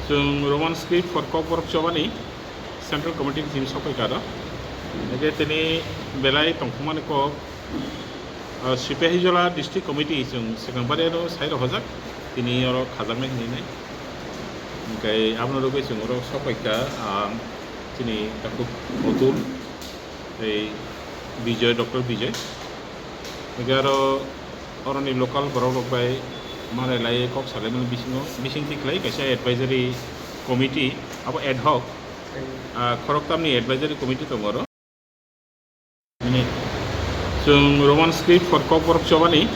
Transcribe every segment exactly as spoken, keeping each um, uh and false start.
Chwng Roman script for Kokborok Chobani Central Committee ni team sopai karo. Ege tini belai tongthokmani kok, ah, Sipahijola District Committee chwng swkang bari ano sai rok hojak, tini oro khajaknai hinwi nai. Hwnkhe abono rwgwi chwng oro sopai kha, ah, chini takhuk Otul, tei Bijoy, Doctor Bijoy. Hwnkhe aro oroni local borok rok bai manai lai kok salaimani bisingo, bising twi khlai kaisa advisory committee, abo ad hoc, ah, khoroktamni advisory committee tongo oro. Chwng Roman script for Kokborok Chobani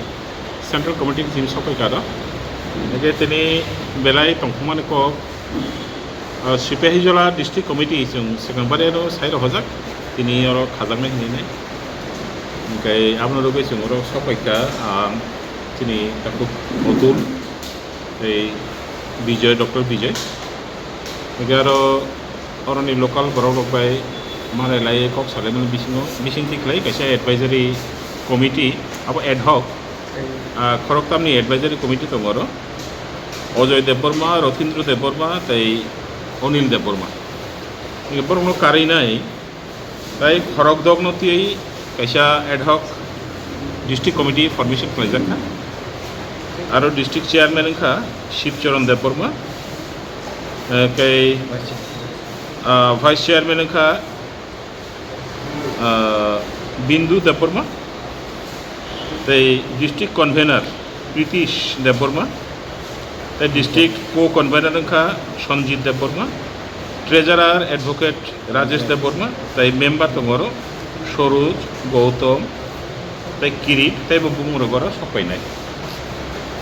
Central Committee ni team sopai karo. Ege tini belai tongthokmani kok, ah, Sipahijola District Committee chwng swkang bari ano sai rok hojak, tini oro khajaknai hinwi nai. Hwnkhe abono rwgwi chwng oro sopai kha, ah, chini takhuk Otul, tei Bijoy, Doctor Bijoy. Hwnkhe aro oroni local borok rok bai manai lai kok salaimani bisingo, bising twi khlai kaisa advisory committee, abo ad hoc, ah, khoroktamni advisory committee tongo oro. Ojoy Debbarma, Rothindro Debbarma tei Onil Debbarma. Hwnkhe borokno karwinai tai khorok dokno twiwi kaisa ad hoc district committee formation khlaijak kha. Aro district chairman wngkha Shivcharan Debbarma, eh, tei, ah, vice chairman wngkha, ah, Bindu Debbarma, tei district convener Pritish Debbarma, tei district co-convener wngkha Sanjit Debbarma, treasurer advocate Rajesh Debbarma, tei member tongo oro Soroj, Gautam, tei Kirit, tei bo bumung rok oro sok painai.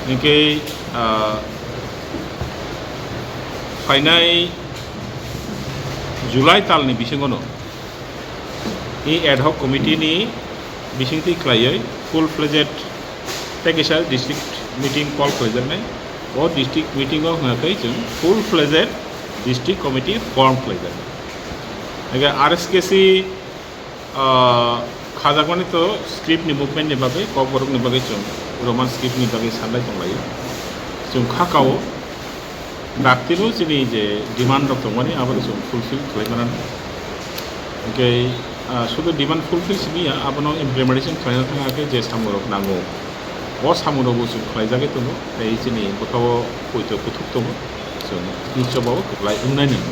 Hwnkhe, ah, phainai July talni bisingono i ad hoc committee ni bisingtwi khlaiwi full fledged tei kisa district meeting call khlaijaknai. O district meeting o hwnkhe chwng full fledged district committee form khlaijaknai. Hwnkhe R S K C, ah, khajakmani to script ni movement ni bagwi, Kokborok ni bagwi chwng Roman script ni bagwi sanlai tonglaio. Chwng kha kao. Daktino chini je demand rok tongmani, abo chwng fulfill khlai mano. Hwnkhe, ah, sudu demand fulfill simi ya, abono implementation khlaina thang khe je samung rok nango, o samung rok bo chwng khlaijagwi tongo, tei chini bwkhao poito kuthuk tongo, chwng tini chobao kwplai wngnai nang.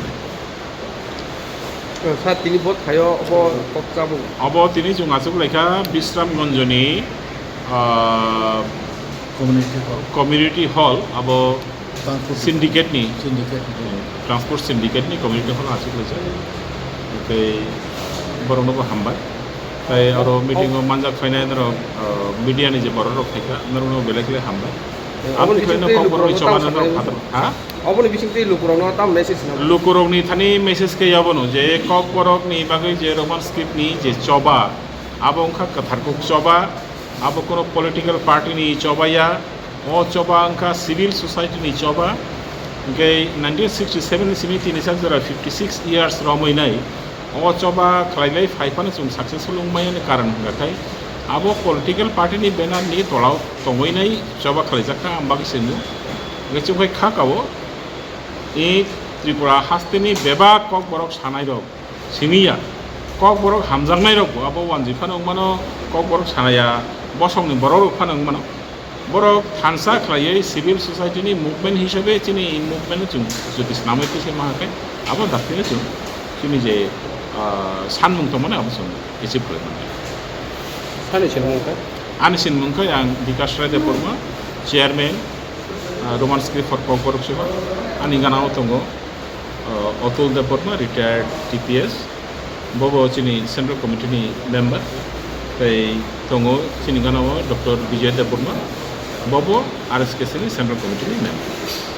Sir, tini bo thaio obo kok chabwi. Obo tini chwng achuk laikha Bisramganjni, ah, Community hall. Community hall, abo Transport syndicate ni, syndicate ni. Transport syndicate ni community hall achuk laijak. Tei borokno bo hambai. Tai aro meeting o manjak phainai norok, ah, media ni je borok rok phaikha, norokno belai khe hambai. Eh, aboni bisingtwi Kokborok ni lukurokno choba tamo norok saklai phataro. Ha? Oboni bisingtwi lukurokno tamo message na? Lukurokni thani message khe abono je Kokborok ni bagwi je Roman script ni je choba, abo wngkha kwthar kuk choba, abo kono political party ni choba ya, o choba wngkha civil society ni choba. Hwnkhe nineteen sixty seven ni simi tini sak jora fifty six years romwi nai, o choba khlailai phai phano chwng successful wngmaya ni karon hwnkha khai abo political party ni banner ni tolao tongwi nai choba khlaijak kha, ang bagwi se nuk. Hwnkhe chwng khai kha kao, i Tripura haste ni bebak Kokborok sanai rok simi ya, Kokborok hamjaknai rok bo abo wanjwi phano wngmano, Kokborok sanaya bosong ni borok rok phano wngmano. Borok thansa khlaiwi civil society ni movement hisabe chini movement no chwng jodi swnamwi tisa ma khe abo dakti no chwng chini je, ah, sanmung tongmani abo chwng achieve khlai mannai. Sani sinmung khe? Ani sinmung khe ang Bikash Rai Debbarma, chairman, ah, Roman script for Kokborok Chobani. Ani gana o tongo, ah, Atul Debbarma, retired T P S. Bobo chini Central Committee ni member, tei tongo chini gana o Doctor Bijoy Debbarma, bobo R S K C ni Central Committee ni member.